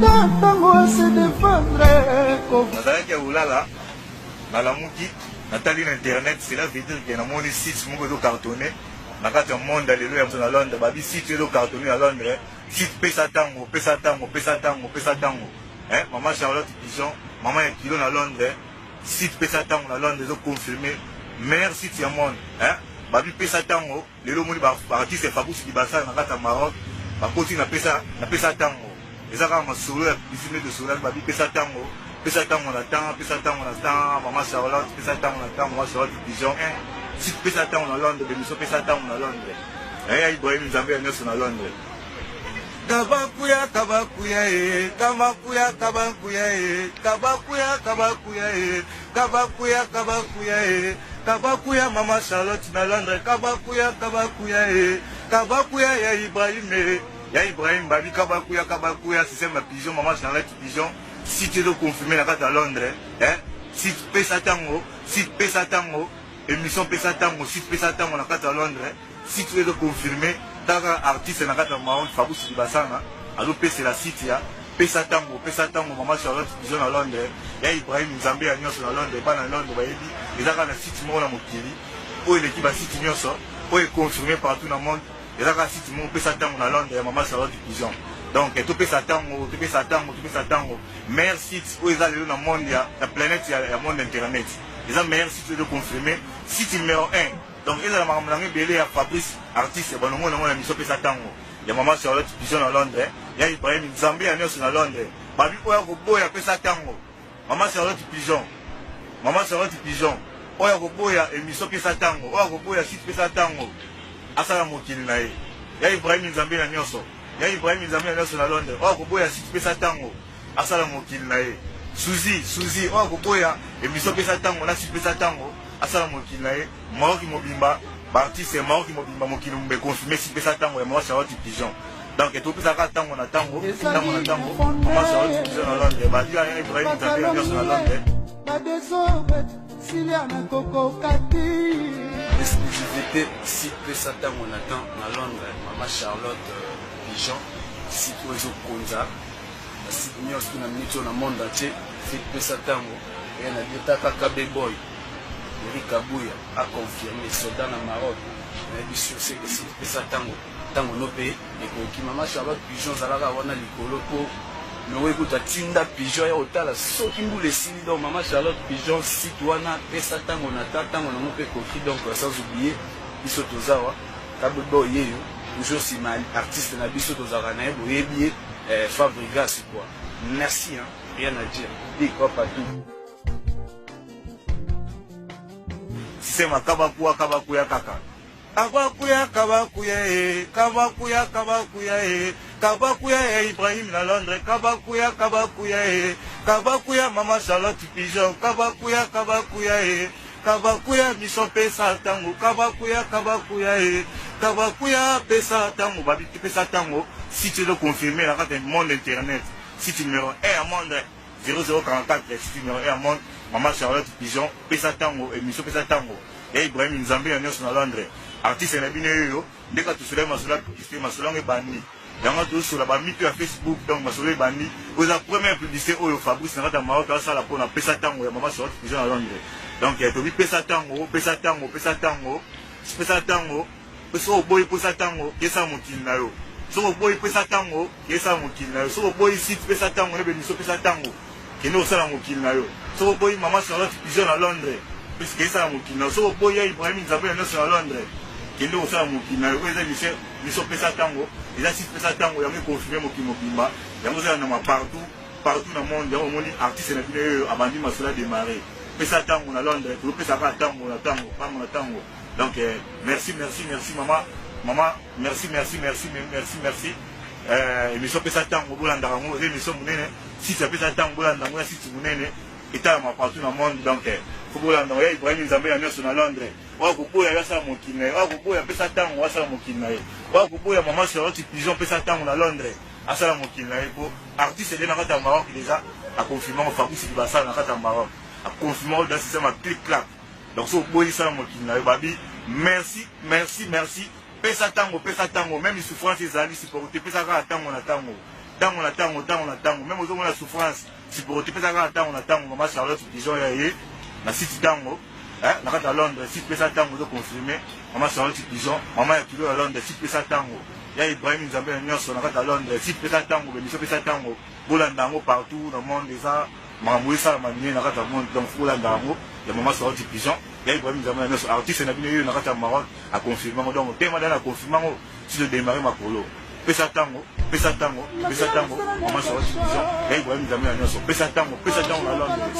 Ata ntango ase defendre. Nazalaki ya kolala, nalamuki, natali na internet, cela veut dire que namoni site moko ezo cartonner na kati ya monde ya lelo ya na Londres, babi site ezo cartonner na Londres, site pesa tango, pesa tango, pesa tango, pesa tango. Eh, mama Charlotte Pigeon, mama ya kilo na Londres, site pesa tango na Londres ezo confirmer meilleur site ya monde, eh, babi pesa tango. Lelo omoni ba artiste ya Fabrice Dibasala na kati ya Maroc bakoti na pesa na pesa tango eza kaka masolo ya publicité nde tosololaki babi pesa tango pesa tango na temps pesa tango na temps mama Charlotte pesa tango na temps mama Charlotte Pigeon eh si pesa tango na Londres bemiso pesa tango na Londres eh ya Ibrahim Nzambe ya nyonso na Londres. Kabakuya kabakuya e kabakuya kabakuya e kabakuya kabakuya e kabakuya kabakuya e kabakuya mama Charlotte na Londres kabakuya kabakuya e kabakuya ya Ibrahim e ya Ibrahim babi kabakuya kabakuya système ya pigeon mama Charlotte pigeon site ezo confirmer na kati ya Londres eh site pesa tango site pesa tango émission pesa tango site pesa tango na kati ya Londres. Site oyo ezo confirme kaka artiste na kati ya Maroc Fabrice Dibasana azopesela site ya pesa tango pesa tango mama Charlotte Pigeon na Londres ya Ibrahim Nzambe ya nyonso na Londres bana Londres bayebi eza kaka na site moko na mokili oyo eleki ba site nyonso oyo econfirme partout na monde eza kaka site moko pesa tango na Londres ya mama Charlotte Pigeon donc topesa tango topesa tango topesa tango meilleur site oyo eza lelo na monde ya, ya planète ya, ya monde internet eza meilleur site oyo ezoconfirme site numero 1. Donc ezala makambo nanga ebele ya Fabrice artiste balongo nango na miso pesa tango ya maman Charlotte Pigeon na Londres ya Ibrahim Nzambe ya nyonso na Londres babi oyo akoboya pesa tango maman Charlotte Pigeon maman Charlotte Pigeon oyo akoboya emission pesa tango oyo akoboya site pesa tango asala mokili na ye ya Ibrahim Nzambe na nyonso ya Ibrahim Nzambe na nyonso na Londres oyo akoboya site pesa tango asala mokili na ye Suzy Suzy oyo akoboya emission pesa tango na site pesa tango asala mokili na ye Maroc mobimba ba artiste ya Maroc mobimba mokili mobimba econfirme si pesa tango ya mama Charlotte Pigeon donc topesa kaka tango na tango tango na tango mama Charlotte Pigeon na Londres ba ya Ibrahim Nzambe ya nyonso na Londres. Ba desordre silia na kokoka te. Exclusivité si pesa tango na temps na Londres mama Charlotte Pigeon site oyo ezokonza ba site nyonso na minute oyo na monde entier site pesa tango eya na biota kaka boy Eric Kabuya a confirme soldat na Maroc nayebi sur ce que site pesa tango tango no pe ekoki mama Charlotte Pigeon zalaka wana likolo po Noé kutu atinda pigeon ya kotala soki mbula esili donc mama Charlotte Pigeon site wana pesa tango na ta tango nango pe ekoki donc sans oublier biso tozawa kabobo yeyo toujours sima artiste na biso tozalaka na ye boyebi ye eh, Fabregas quoi merci hein, rien à dire big up à tout. Sisema kabakuya kabakuya kaka. Kabakuya kabakuya e kabakuya kabakuya e kabakuya ya Ibrahim na Londres kabakuya kabakuya e kabakuya mama Charlotte Pigeon kabakuya kabakuya e kabakuya mission pesa tango kabakuya kabakuya e kabakuya pesa tango babi pesa tango si tu veux confirmer na kati ya monde internet site numéro 1 ya monde 0044 site numéro 1 ya monde mama Charlotte Pigeon pesa tango émission pesa tango ya Ibrahim Nzambe ya nyonso na Londres artiste na bino yoyo nde ka tosola masolo ya publicité masolo yango ebandi yango tosola ba mito ya Facebook donc masolo ebandi oyo eza première publicité oyo Fabrice na kati ya Maroc asala mpo na pesa tango ya mama Charlotte Pigeon na Londres donc tobi pesa tango pesa tango pesa tango pesa tango Soki oboyi pesa tango kesa mokili na yo. Soki oboyi pesa tango kesa mokili na yo. Soki oboyi site pesa tango na bemiso pesa tango kende kosala mokili na yo. Soki oboyi mama Charlotte Pigeon na Londres pesa kesa mokili na yo. Soki oboyi ya Ibrahim Nzambe na nyonso na Londres kende kosala mokili na yo. Oyo eza mission biso pesa tango eza site pesa tango yango econfirme mokili mobimba yango eza na partout partout na monde yango omoni artiste na bino oyo abandi masolo a démarrer pesa tango na Londres topesa kaka tango na tango tango na tango. Donc euh, merci merci merci maman maman merci merci merci merci merci euh, émission pesa ntango bolandaka yango eza émission monene site apesa ntango bolanda yango ya site monene etalama partout na monde donc euh, fo bolanda yango ya Ibrahim Nzambe ya nyonso na Londres oyo akoboya yo asala mokili na ye oyo akoboya apesa ntango asala mokili na ye oyo akoboya mama Charlotte Pigeon apesa ntango na Londres asala mokili na ye po artiste nde na kati ya Maroc déjà aconfirme yango Fabrice Libasala na kati ya Maroc aconfirme yango dans système ya clic clac. Donc soki oboyi sala mokili na yo babi merci merci merci pesa tango pesa tango meme souffrance ezali supporte pesa kaka tango na tango tango. Ntango na ntango, ntango na ntango, même ozomona souffrance, supporte, pesa kaka ntango na ntango. Mama Charlotte Pigeon ya ye na site Ntango na kati ya Londres, site Pesa Ntango ozoconfirme. Mama Charlotte Pigeon, mama ya kilo ya Londres, site Pesa Ntango ya Ibrahim Nzambe na nyonso na kati ya Londres, site Pesa Ntango, bémission Pesa Ntango, bolanda yango partout na monde. Eza makambo esalama minene na kati ya monde, donc bolanda yango ya mama Charlotte Pigeon ya Ibrahim Nzambe na nyonso, artiste na bino yeyo na kati ya Maroc, aconfirme yango. Donc tema dana aconfirme yango, si todémarre makolo. Pesa ntango, pesa ntango, pesa ntango. Mama Charlotte Pigeon ya Ibrahim Nzambe na nyonso, pesa ntango, pesa ntango na Londres.